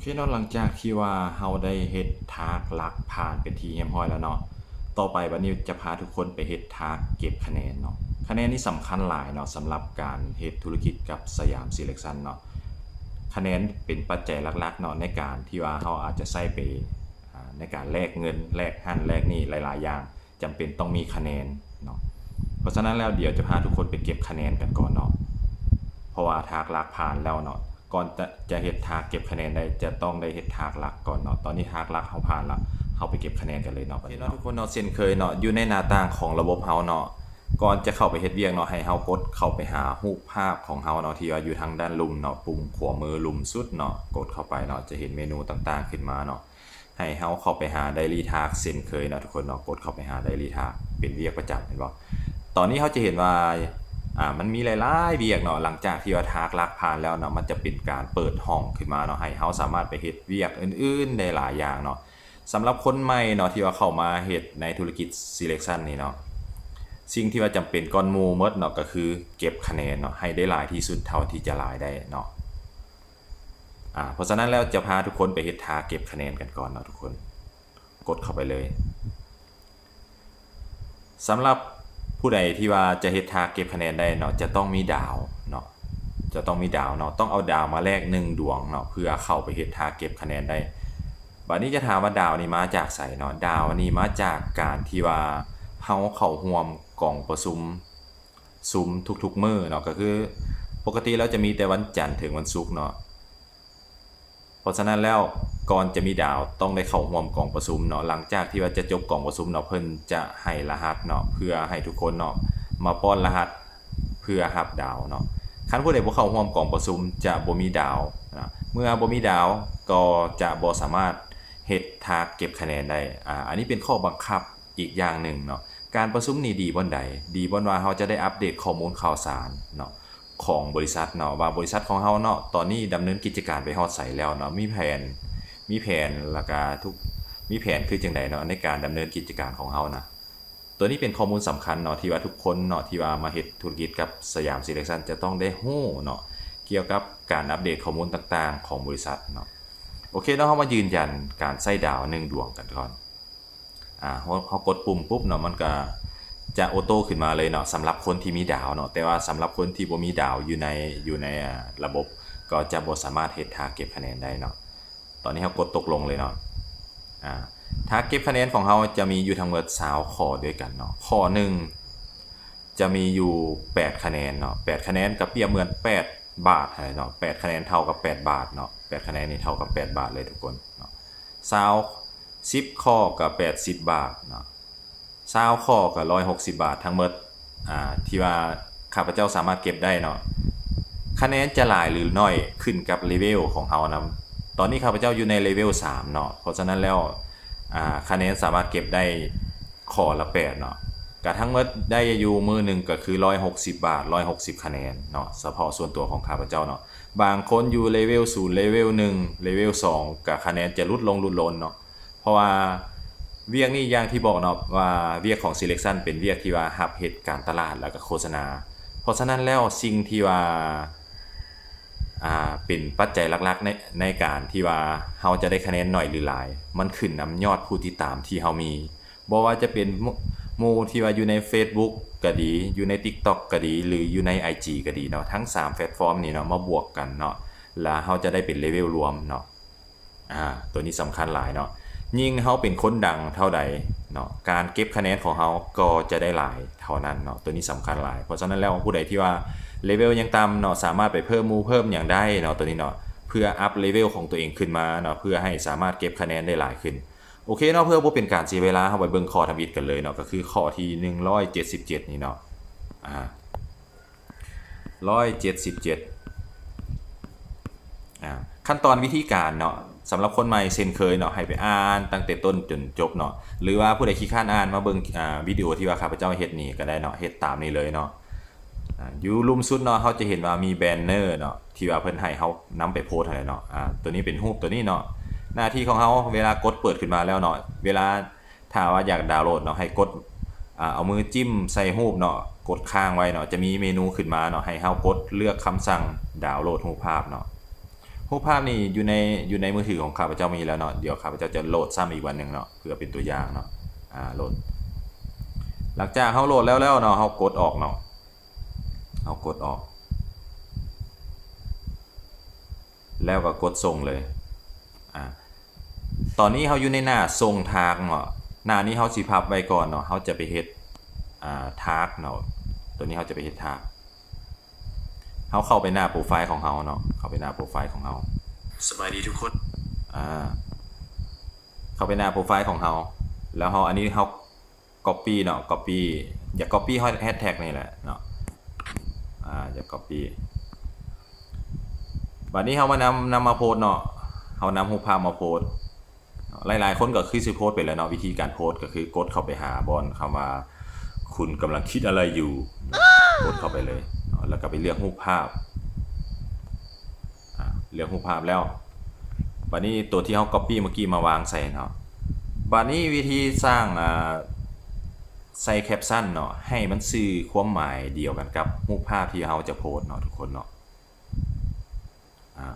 ເຄເນາະ ຫຼັງຈາກທີ່ວ່າເຮົາໄດ້ເຮັດທາກຫຼັກຜ່ານເປັນທີ່ຮຽບຮ້ອຍແລ້ວເນາະ, ຕໍ່ໄປບັດນີ້ຈະພາທຸກຄົນໄປເຮັດທາກເກັບຄະແນນເນາະ. ຄະແນນນີ້ສຳຄັນຫຼາຍເນາະ ສຳລັບການເຮັດທຸລະກິດກັບສະຫຍາມຊີເລັກຊັນເນາະ. ຄະແນນເປັນປັດໄຈຫຼັກໆເນາະ ໃນການທີ່ວ່າເຮົາອາດຈະໃຊ້ໄປ ອາ ໃນການແລກເງິນ ແລກຫັ້ນແລກນີ້ຫຼາຍໆຢ່າງ. ຈຳເປັນຕ້ອງມີຄະແນນເນາະ. ເພາະສະນັ້ນແລ້ວ ດຽວຈະພາທຸກຄົນໄປເກັບຄະແນນກັນກ່ອນເນາະ, ເພາະວ່າທາກຫຼັກຜ່ານແລ້ວເນາະ. ກ່ອນຈະ ຈະເຮັດທາກເກັບຄະແນນໄດ້ ຈະຕ້ອງໄດ້ເຮັດທາກຫຼັກກ່ອນເນາະ. ຕອນນີ້ທາກຫຼັກເຮົາຜ່ານແລ້ວ ເຮົາໄປເກັບຄະແນນກັນເລີຍເນາະ. ໂອເຄເນາະ ທຸກຄົນເນາະ, ເຊັ່ນເຄີຍເນາະ ຢູ່ໃນໜ້າຕ່າງຂອງລະບົບເຮົາເນາະ, ກ່ອນຈະເຂົ້າໄປເຮັດວຽກເນາະ ໃຫ້ເຮົາກົດເຂົ້າໄປຫາຮູບພາບຂອງເຮົາເນາະ ທີ່ວ່າຢູ່ທາງດ້ານລຸ່ມເນາະ, ປຸ່ມຂວາມືລຸ່ມສຸດເນາະ, ກົດເຂົ້າໄປເນາະ ຈະເຫັນເມນູຕ່າງໆຂຶ້ນມາເນາະ. ໃຫ້ເຮົາເຂົ້າໄປຫາ Daily Task ເຊັ່ນເຄີຍເນາະ ທຸກຄົນເນາະ, ກົດເຂົ້າໄປຫາ Daily Task ເປັນວຽກປະຈຳ ເຫັນບໍ່? ຕອນນີ້ເຮົາຈະເຫັນວ່າ ອາ ມັນມີຫຼາຍໆວຽກເນາະ. ຫຼັງຈາກທີ່ວ່າທາກຫຼັກຜ່ານແລ້ວເນາະ ມັນຈະເປັນການເປີດຫ້ອງຂຶ້ນມາເນາະ ໃຫ້ເຮົາສາມາດໄປເຮັດວຽກອື່ນໆໄດ້ຫຼາຍຢ່າງເນາະ. ສຳລັບຄົນໃໝ່ເນາະ ທີ່ວ່າເຂົ້າມາເຮັດໃນທຸລະກິດ Selection ນີ້ເນາະ, ສິ່ງທີ່ວ່າຈຳເປັນກ່ອນໝູ່ໝົດເນາະ ກໍຄືເກັບຄະແນນເນາະ ໃຫ້ໄດ້ຫຼາຍທີ່ສຸດເທົ່າທີ່ຈະຫຼາຍໄດ້ເນາະ. ອາ ເພາະສະນັ້ນແລ້ວ ຈະພາທຸກຄົນໄປເຮັດທ່າເກັບຄະແນນກັນກ່ອນເນາະ ທຸກຄົນ, ກົດເຂົ້າໄປເລີຍ. ສຳລັບຜູ້ໃດທີ່ວ່າຈະເຮັດທ່າເກັບຄະແນນໄດ້ເນາະ ຈະຕ້ອງມີດາວເນາະ, ຈະຕ້ອງມີດາວເນາະ, ຕ້ອງເອົາດາວມາແລກໜຶ່ງດວງເນາະ ເພື່ອເຂົ້າໄປເຮັດທ່າເກັບຄະແນນໄດ້. ບາດນີ້ຈະຖາມວ່າດາວນີ້ມາຈາກໃສເນາະ? ດາວອັນນີ້ມາຈາກການທີ່ວ່າເຮົາເຂົ້າຮ່ວມກອງປະຊຸມ ຊຸມທຸກໆມື້ເນາະ, ກໍຄືປົກກະຕິແລ້ວຈະມີແຕ່ວັນຈັນເຖິງວັນສຸກເນາະ. ເພາະສະນັ້ນແລ້ວ ກ່ອນຈະມີດາວຕ້ອງໄດ້ເຂົ້າຮ່ວມກອງປະຊຸມເນາະ. ຫຼັງຈາກທີ່ວ່າຈະຈົບກອງປະຊຸມເນາະ ເພິ່ນຈະໃຫ້ລະຫັດເນາະ ເພື່ອໃຫ້ທຸກຄົນເນາະ ມາປ້ອນລະຫັດເພື່ອຮັບດາວເນາະ. ຄັນຜູ້ໃດບໍ່ເຂົ້າຮ່ວມກອງປະຊຸມຈະບໍ່ມີດາວນະ. ເມື່ອບໍ່ມີດາວກໍຈະບໍ່ສາມາດເຮັດທ່າເກັບຄະແນນໄດ້. ອາ ອັນນີ້ເປັນຂໍ້ບັງຄັບ ອີກຢ່າງໜຶ່ງເນາະ, ການປະຊຸມນີ້ດີບ່ອນໃດ? ດີບ່ອນວ່າເຮົາຈະໄດ້ອັບເດດຂໍ້ມູນຂ່າວສານເນາະ ຂອງບໍລິສັດເນາະ, ວ່າບໍລິສັດຂອງເຮົາເນາະ ຕອນນີ້ດຳເນີນກິດຈະການໄປຮອດໃສແລ້ວເນາະ, ມີແຜນ ມີແຜນ ແລ້ວກະທຸກ ມີແຜນຄືຈັ່ງໃດເນາະ ໃນການດຳເນີນກິດຈະການຂອງເຮົານະ. ຕົວນີ້ເປັນຂໍ້ມູນສຳຄັນເນາະ ທີ່ວ່າທຸກຄົນເນາະ ທີ່ວ່າມາເຮັດທຸລະກິດກັບສະຫຍາມຊີເລັກຊັນ ຈະຕ້ອງໄດ້ຮູ້ເນາະ ກ່ຽວກັບການອັບເດດຂໍ້ມູນຕ່າງໆຂອງບໍລິສັດເນາະ. ໂອເຄເນາະ, ເຮົາມາຢືນຢັນການໃຊ້ດາວໜຶ່ງດວງກັນກ່ອນ. ອາ ເຮົາ ເຮົາກົດປຸ່ມປຸບເນາະ ມັນກະຈະໂອໂຕ້ຂຶ້ນມາເລີຍເນາະ ສຳລັບຄົນທີ່ມີດາວເນາະ, ແຕ່ວ່າສຳລັບຄົນທີ່ບໍ່ມີດາວຢູ່ໃນ ຢູ່ໃນ ອາ ລະບົບ ກໍຈະບໍ່ສາມາດເຮັດທ່າເກັບຄະແນນໄດ້ເນາະ. ຕອນນີ້ເຮົາກົດຕົກລົງເລີຍເນາະ. ອາ ທ່າເກັບຄະແນນຂອງເຮົາຈະມີຢູ່ທັງໝົດຊາວຂໍ້ດ້ວຍກັນເນາະ. ຂໍ້ໜຶ່ງຈະມີຢູ່ແປດຄະແນນເນາະ, ແປດຄະແນນກໍປຽບເໝືອນແປດບາດຫັ້ນແຫຼະເນາະ, ແປດຄະແນນເທົ່າກັບແປດບາດເນາະ, ແປດຄະແນນນີ້ເທົ່າກັບແປດບາດເລີຍທຸກຄົນເນາະ. ຊາວ ສິບຂໍ້ກໍແປດສິບບາດເນາະ, ຊາວຂໍ້ກໍຮ້ອຍຫົກສິບບາດ ທັງໝົດ ອາ ທີ່ວ່າຂ້າພະເຈົ້າສາມາດເກັບໄດ້ເນາະ. ຄະແນນຈະຫຼາຍຫຼືໜ້ອຍຂຶ້ນກັບເລເວວຂອງເຮົານຳ. ຕອນນີ້ຂ້າພະເຈົ້າຢູ່ໃນເລເວວສາມເນາະ, ເພາະສະນັ້ນແລ້ວ ອາ ຄະແນນສາມາດເກັບໄດ້ຂໍ້ລະແປດເນາະ, ກະທັງໝົດໄດ້ຢູ່ມື້ໜຶ່ງກໍຄືຮ້ອຍຫົກສິບບາດ ຮ້ອຍຫົກສິບຄະແນນເນາະ ສະເພາະສ່ວນຕົວຂອງຂ້າພະເຈົ້າເນາະ. ບາງຄົນຢູ່ເລເວວສູນ ເລເວວໜຶ່ງ ເລເວວສອງ ກະຄະແນນຈະຫຼຸດລົງຫຼຸດລົງເນາະ. ເພາະວ່າວຽກນີ້ ຢ່າງທີ່ບອກເນາະວ່າວຽກຂອງ Selection ເປັນວຽກທີ່ວ່າຮັບເຮັດການຕະຫຼາດ ແລ້ວກໍໂຄສະນາ. ເພາະສະນັ້ນແລ້ວ ສິ່ງທີ່ວ່າ ອາ ເປັນປັດໄຈຫຼັກໆ ໃນ ໃນການທີ່ວ່າເຮົາຈະໄດ້ຄະແນນໜ້ອຍຫຼືຫຼາຍ ມັນຂຶ້ນນຳຍອດຜູ້ຕິດຕາມທີ່ເຮົາມີ. ບໍ່ວ່າຈະເປັນໝູ່ ໝູ່ທີ່ວ່າຢູ່ໃນ Facebook ກໍດີ, ຢູ່ໃນ TikTok ກໍດີ ຫຼື ຢູ່ໃນ IG ກໍດີເນາະ, ທັງສາມແພລດຟອມນີ້ເນາະ ມາບວກກັນເນາະ ແລ້ວເຮົາຈະໄດ້ເປັນເລເວວລວມເນາະ. ອາ ຕົວນີ້ສຳຄັນຫຼາຍເນາະ. ຍິ່ງເຮົາເປັນຄົນດັງເທົ່າໃດເນາະ ການເກັບຄະແນນຂອງເຮົາກໍຈະໄດ້ຫຼາຍເທົ່ານັ້ນເນາະ. ຕົວນີ້ສຳຄັນຫຼາຍ. ເພາະສະນັ້ນແລ້ວ ຜູ້ໃດທີ່ວ່າເລເວວຍັງຕ່ຳເນາະ ສາມາດໄປເພີ່ມໝູ່ເພີ່ມຫຍັງໄດ້ເນາະ ຕົວນີ້ເນາະ, ເພື່ອອັບເລເວວຂອງຕົວເອງຂຶ້ນມາເນາະ ເພື່ອໃຫ້ສາມາດເກັບຄະແນນໄດ້ຫຼາຍຂຶ້ນ. ໂອເຄເນາະ, ເພື່ອບໍ່ເປັນການເສຍເວລາ ເຮົາໄປເບິ່ງຂໍ້ທຳອິດກັນເລີຍເນາະ, ກໍຄືຂໍ້ທີໜຶ່ງຮ້ອຍເຈັດສິບເຈັດນີ້ເນາະ. ອາ ຮ້ອຍເຈັດສິບເຈັດ ອາ ຂັ້ນຕອນວິທີການເນາະ, ສຳລັບຄົນໃໝ່ເຊັ່ນເຄີຍເນາະ ໃຫ້ໄປອ່ານຕັ້ງແຕ່ຕົ້ນຈົນຈົບເນາະ, ຫຼືວ່າຜູ້ໃດຂີ້ຄ້ານອ່ານ ມາເບິ່ງ ອາ ວິດີໂອທີ່ວ່າຂ້າພະເຈົ້າເຮັດນີ້ກໍໄດ້ເນາະ, ເຮັດຕາມນີ້ເລີຍເນາະ. ອາ ຢູ່ລຸ່ມສຸດເນາະ ເຮົາຈະເຫັນວ່າມີແບນເນີເນາະ ທີ່ວ່າເພິ່ນໃຫ້ເຮົານຳໄປໂພສຫັ້ນແຫຼະເນາະ. ອາ ຕົວນີ້ເປັນຮູບຕົວນີ້ເນາະ. ໜ້າທີ່ຂອງເຮົາ ເວລາກົດເປີດຂຶ້ນມາແລ້ວເນາະ ເວລາ ຖ້າວ່າຢາກດາວໂຫຼດເນາະ ໃຫ້ກົດ ອາ ເອົາມືຈິ້ມໃສ່ຮູບເນາະ, ກົດຄ້າງໄວ້ເນາະ, ຈະມີເມນູຂຶ້ນມາເນາະ ໃຫ້ເຮົາກົດເລືອກຄຳສັ່ງດາວໂຫຼດຮູບພາບເນາະ. ຮູບພາບນີ້ຢູ່ໃນ ຢູ່ໃນມືຖືຂອງຂ້າພະເຈົ້າມີແລ້ວເນາະ. ດຽວຂ້າພະເຈົ້າຈະໂຫຼດຊ້ຳອີກວັນໜຶ່ງເນາະ ເພື່ອເປັນຕົວຢ່າງເນາະ. ອາ ໂຫຼດ. ຫຼັງຈາກເຮົາໂຫຼດແລ້ວແລ້ວເນາະ ເຮົາກົດອອກເນາະ ເຮົາກົດອອກ ແລ້ວກໍກົດສົ່ງເລີຍ. ອາ ຕອນນີ້ເຮົາຢູ່ໃນໜ້າສົ່ງທາກເນາະ. ໜ້ານີ້ເຮົາຊິພັບໄວ້ກ່ອນເນາະ ເຮົາຈະໄປເຮັດ ອາ ທາກເນາະ. ໂຕນີ້ເຮົາຈະໄປເຮັດທາກ. ເຮົາເຂົ້າໄປໜ້າໂປຣໄຟຂອງເຮົາເນາະ ເຂົ້າໄປໜ້າໂປຣໄຟຂອງເຮົາ. ສະບາຍດີທຸກຄົນ. ອາ ເຂົ້າໄປໜ້າໂປຣໄຟຂອງເຮົາ ແລ້ວເຮົາ ອັນນີ້ເຮົາກັອບປີ້ເນາະ ກັອບປີ້ ຢາກກັອບປີ້ແຮັດແທັກນີ້ແຫຼະເນາະ. ອາ ຢາກກັອບປີ້. ບາດນີ້ເຮົາມານຳ ນຳມາໂພສເນາະ ເຮົານຳຮູບພາບມາໂພສ. ຫຼາຍໆຄົນກໍຄືຊິໂພສໄປແລ້ວເນາະ. ວິທີການໂພສກໍຄືກົດເຂົ້າໄປຫາບ່ອນຄຳວ່າ ຄຸນກຳລັງຄິດອະໄລຢູ່ ກົດເຂົ້າໄປເລີຍ ແລ້ວກໍໄປເລືອກຮູບພາບ. ອາ ເລືອກຮູບພາບແລ້ວ ບາດນີ້ໂຕທີ່ເຮົາກັອບປີ້ເມື່ອກີ້ມາວາງໃສ່ເນາະ. ບາດນີ້ວິທີສ້າງ ອາ ໃສ່ແຄັບຊັນເນາະ ໃຫ້ມັນສື່ຄວາມໝາຍດຽວກັນກັບຮູບພາບທີ່ເຮົາຈະໂພສເນາະ ທຸກຄົນເນາະ. ອາ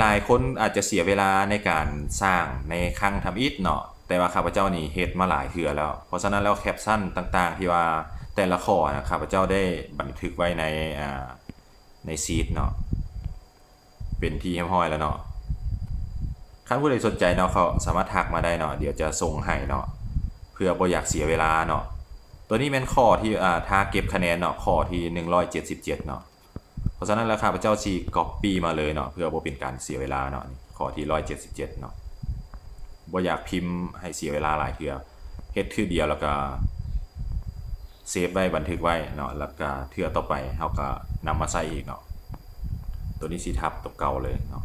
ຫຼາຍໆຄົນອາດຈະເສຍເວລາໃນການສ້າງໃນຄັ້ງທຳອິດເນາະ ແຕ່ວ່າຂ້າພະເຈົ້ານີ້ເຮັດມາຫຼາຍເທື່ອແລ້ວ. ເພາະສະນັ້ນແລ້ວ ແຄັບຊັນຕ່າງໆທີ່ວ່າແຕ່ລະຂໍ້ນະ ຂ້າພະເຈົ້າໄດ້ບັນທຶກໄວ້ໃນ ອາ ໃນຊີດເນາະ ເປັນທີ່ຮຽບຮ້ອຍແລ້ວເນາະ. ຄັນຜູ້ໃດສົນໃຈເນາະ ເຂົາສາມາດທັກມາໄດ້ເນາະ ດຽວຈະສົ່ງໃຫ້ເນາະ ເພື່ອບໍ່ຢາກເສຍເວລາເນາະ. ໂຕນີ້ແມ່ນຂໍ້ທີ່ ອາ ຖ້າເກັບຄະແນນເນາະ ຂໍ້ທີໜຶ່ງຮ້ອຍເຈັດສິບເຈັດເນາະ. ເພາະສະນັ້ນແລ້ວ ຂ້າພະເຈົ້າຊິກັອບປີ້ມາເລີຍເນາະ ເພື່ອບໍ່ເປັນການເສຍເວລາເນາະ. ນີ້ ຂໍ້ທີໜຶ່ງຮ້ອຍເຈັດສິບເຈັດເນາະ. ບໍ່ຢາກພິມໃຫ້ເສຍເວລາຫຼາຍເທື່ອ ເຮັດເທື່ອດຽວ ແລ້ວກະເຊບໄວ້ ບັນທຶກໄວ້ເນາະ ແລ້ວກະເທື່ອຕໍ່ໄປເຮົາກະນຳມາໃຊ້ອີກເນາະ. ໂຕນີ້ຊິທັບໂຕເກົ່າເລີຍເນາະ.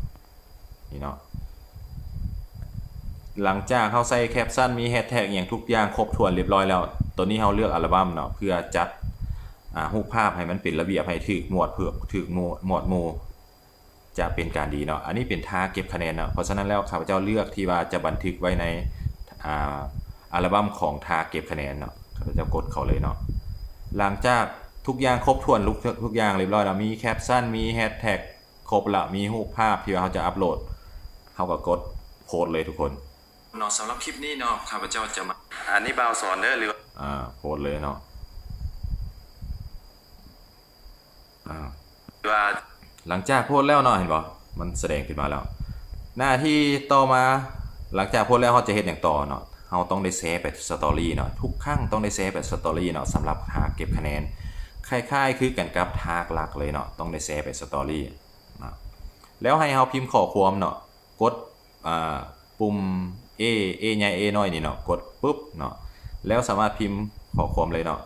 ນີ້ເນາະ ຫຼັງຈາກເຮົາໃສ່ແຄັບຊັນ ມີແຮັດແທັກ ອີ່ຫຍັງທຸກຢ່າງຄົບຖ້ວນລຽບຮ້ອຍແລ້ວ ໂຕນີ້ເຮົາເລືອກອັລະບັມເນາະ ເພື່ອຈັດ ອາ ຮູບພາບໃຫ້ມັນເປັນລະບຽບ ໃຫ້ຖືກໝວດ ເພື່ອຖືກໝວດ ໝວດໝູ່ ຈະເປັນການດີເນາະ. ອັນນີ້ເປັນທ່າເກັບຄະແນນເນາະ. ເພາະສະນັ້ນແລ້ວ ຂ້າພະເຈົ້າເລືອກທີ່ວ່າຈະບັນທຶກໄວ້ໃນ ອາ ອັລະບັມຂອງທ່າເກັບຄະແນນເນາະ. ຂ້າພະເຈົ້າກົດເຂົ້າເລີຍເນາະ. ຫຼັງຈາກທຸກຢ່າງຄົບຖ້ວນ ທຸກ ທຸກຢ່າງລຽບຮ້ອຍແລ້ວ ມີແຄັບຊັນ ມີແຮັດແທັກ ຄົບລະ ມີຮູບພາບທີ່ວ່າເຮົາຈະອັບໂຫຼດ ເຮົາກໍກົດໂພສເລີຍທຸກຄົນເນາະ. ສຳລັບຄລິບນີ້ເນາະ ຂ້າພະເຈົ້າຈະມາ ອັນນີ້ບ່າວສອນເດີ ຫຼື ອາ ໂພສເລີຍເນາະ. ອາ ວ່າ ຫຼັງຈາກໂພສແລ້ວເນາະ ເຫັນບໍ່ ມັນສະແດງຂຶ້ນມາແລ້ວ. ໜ້າທີ່ຕໍ່ມາ ຫຼັງຈາກໂພສແລ້ວ ເຮົາຈະເຮັດຫຍັງຕໍ່ເນາະ? ເຮົາຕ້ອງໄດ້ແຊໄປສະຕໍຣີເນາະ. ທຸກຄັ້ງຕ້ອງໄດ້ແຊໄປສະຕໍຣີເນາະ ສຳລັບຖ້າເກັບຄະແນນ. ຄ້າຍໆຄືກັນກັບທາກຫຼັກເລີຍເນາະ ຕ້ອງໄດ້ແຊໄປສະຕໍຣີເນາະ. ແລ້ວໃຫ້ເຮົາພິມຂໍ້ຄວາມເນາະ ກົດ ອ່າ ປຸ່ມ A A ໃຫຍ່ A ນ້ອຍນີ້ເນາະ ກົດປຶບເນາະ ແລ້ວສາມາດພິມຂໍ້ຄວາມເລີຍເນາະ.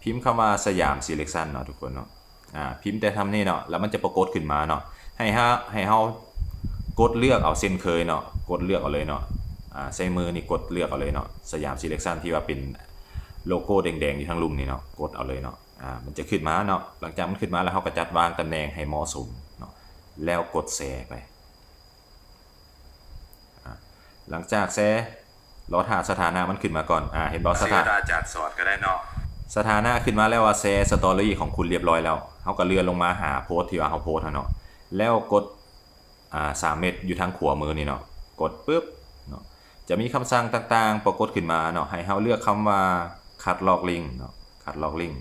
ພິມຄຳວ່າ Siam Selection ເນາະ ທຸກຄົນເນາະ. ອາ ພິມແຕ່ທຳນີ້ເນາະ ແລ້ວມັນຈະປາກົດຂຶ້ນມາເນາະ. ໃຫ້ເຮົາ ໃຫ້ເຮົາກົດເລືອກເອົາເຊັ່ນເຄີຍເນາະ ກົດເລືອກເອົາເລີຍເນາະ. ອາ ໃຊ້ມືນີ້ກົດເລືອກເອົາເລີຍເນາະ Siam Selection ທີ່ວ່າເປັນໂລໂກ້ແດງໆຢູ່ທາງລຸ່ມນີ້ເນາະ ກົດເອົາເລີຍເນາະ. ອາ ມັນຈະຂຶ້ນມາເນາະ. ຫຼັງຈາກມັນຂຶ້ນມາແລ້ວ ເຮົາກໍຈັດວາງຕຳແໜ່ງໃຫ້ເໝາະສົມເນາະ ແລ້ວກົດແຊໄປ. ອາ ຫຼັງຈາກແຊ ລໍຖ້າສະຖານະມັນຂຶ້ນມາກ່ອນ. ອາ ເຫັນບໍ່ ສະຖານະ ຈາກສອດກໍໄດ້ເນາະ. ສະຖານະຂຶ້ນມາແລ້ວວ່າ Share Story ຂອງຄຸນລຽບຮ້ອຍແລ້ວ. ເຮົາກໍເລື່ອນລົງມາຫາໂພສທີ່ວ່າເຮົາໂພສຫັ້ນເນາະ ແລ້ວກົດ ອາ ສາມເມັດຢູ່ທາງຂວາມືນີ້ເນາະ ກົດປຶບເນາະ ຈະມີຄຳສັ່ງຕ່າງໆປາກົດຂຶ້ນມາເນາະ ໃຫ້ເຮົາເລືອກຄຳວ່າ Cut Log Link ເນາະ Cut Log Link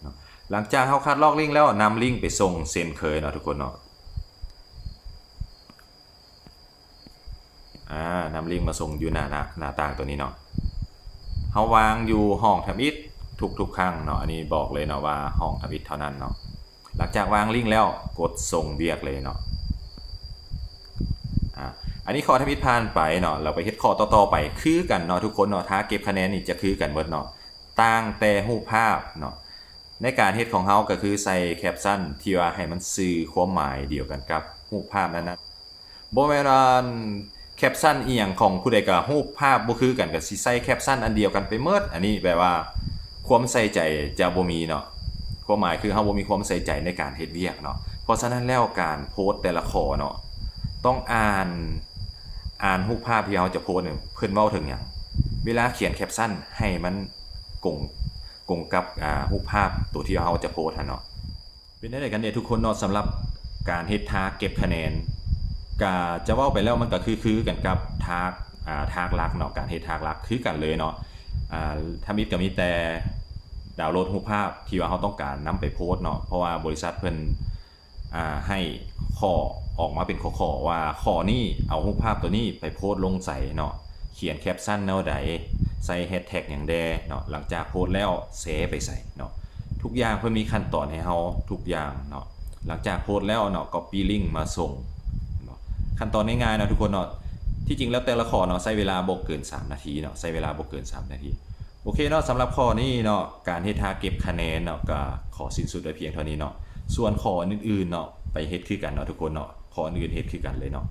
ເນາະ. ຫຼັງຈາກເຮົາ Cut Log Link ແລ້ວ ນຳລິ້ງໄປສົ່ງເຊັ່ນເຄີຍເນາະ ທຸກຄົນເນາະ. ອາ ນຳລິ້ງມາສົ່ງຢູ່ໜ້າ ໜ້າ ໜ້າຕ່າງຕົວນີ້ເນາະ. ເຮົາວາງຢູ່ຫ້ອງທຳອິດທຸກໆຄັ້ງເນາະ. ອັນນີ້ບອກເລີຍເນາະວ່າຫ້ອງທຳອິດເທົ່ານັ້ນເນາະ. ຫຼັງຈາກວາງລິ້ງແລ້ວ ກົດສົ່ງວຽກເລີຍເນາະ. ອາ ອັນນີ້ຂໍ້ທຳອິດຜ່ານໄປເນາະ ແລ້ວໄປເຮັດຂໍ້ຕໍ່ໆໄປຄືກັນເນາະ ທຸກຄົນເນາະ. ຖ້າເກັບຄະແນນນີ້ຈະຄືກັນໝົດເນາະ ຕ່າງແຕ່ຮູບພາບເນາະ. ໃນການເຮັດຂອງເຮົາກໍຄືໃສ່ແຄັບຊັນທີ່ວ່າໃຫ້ມັນສື່ຄວາມໝາຍດຽວກັນກັບຮູບພາບນັ້ນໆ. ບໍ່ແມ່ນວ່າແຄັບຊັນອີ່ຫຍັງຂອງຜູ້ໃດກໍ ຮູບພາບບໍ່ຄືກັນ ກໍຊິໃສ່ແຄັບຊັນອັນດຽວກັນໄປໝົດ. ອັນນີ້ແປວ່າຄວາມໃສ່ໃຈຈະບໍ່ມີເນາະ. ຄວາມໝາຍຄືເຮົາບໍ່ມີຄວາມໃສ່ໃຈໃນການເຮັດວຽກເນາະ. ເພາະສະນັ້ນແລ້ວ ການໂພສແຕ່ລະຂໍ້ເນາະ ຕ້ອງອ່ານ ອ່ານຮູບພາບທີ່ເຮົາຈະໂພສນີ້ ເພິ່ນເວົ້າເຖິງຫຍັງ. ເວລາຂຽນແຄັບຊັນໃຫ້ມັນກົງ ກົງກັບ ອາ ຮູບພາບໂຕທີ່ເຮົາຈະໂພສຫັ້ນເນາະ. ເປັນຈັ່ງໃດກັນແດ່ທຸກຄົນເນາະ ສຳລັບການເຮັດທາກເກັບຄະແນນ ກະຈະເວົ້າໄປແລ້ວມັນກະຄືໆກັນກັບທາກ ອາ ທາກຫຼັກເນາະ ການເຮັດທາກຫຼັກຄືກັນເລີຍເນາະ ອາ ທຳອິດກະມີແຕ່ດາວໂຫຼດຮູບພາບທີ່ວ່າເຮົາຕ້ອງການນຳໄປໂພສເນາະ ເພາະວ່າບໍລິສັດເພິ່ນ ອາ ໃຫ້ຂໍ້ອອກມາເປັນຂໍ້ໆວ່າຂໍ້ນີ້ເອົາຮູບພາບໂຕນີ້ໄປໂພສລົງໃສເນາະ ຂຽນແຄບຊັນແນວໃດ ໃສ່ແຮັດແທັກຫຍັງແດ່ເນາະ ຫຼັງຈາກໂພສແລ້ວແຊໄປໃສເນາະ ທຸກຢ່າງເພິ່ນມີຂັ້ນຕອນໃຫ້ເຮົາທຸກຢ່າງເນາະ ຫຼັງຈາກໂພສແລ້ວເນາະ ກັອບປີ້ລິ້ງມາສົ່ງເນາະ ຂັ້ນຕອນງ່າຍໆເນາະທຸກຄົນເນາະ ທີ່ຈິງແລ້ວແຕ່ລະຂໍ້ເນາະ ໃຊ້ເວລາບໍ່ເກີນສາມນາທີເນາະ ໃຊ້ເວລາບໍ່ເກີນສາມນາທີ ໂອເຄເນາະ ສຳລັບຂໍ້ນີ້ເນາະ ການເຮັດທາກເກັບຄະແນນເນາະ ກະຂໍສິ້ນສຸດໄວ້ພຽງເທົ່ານີ້ເນາະ ສ່ວນຂໍ້ອື່ນໆເນາະ ໄປເຮັດຄືກັນເນາະທຸກຄົນເນາະ ຂໍ້ອື່ນເຮັດຄືກັນເລີຍເນາະ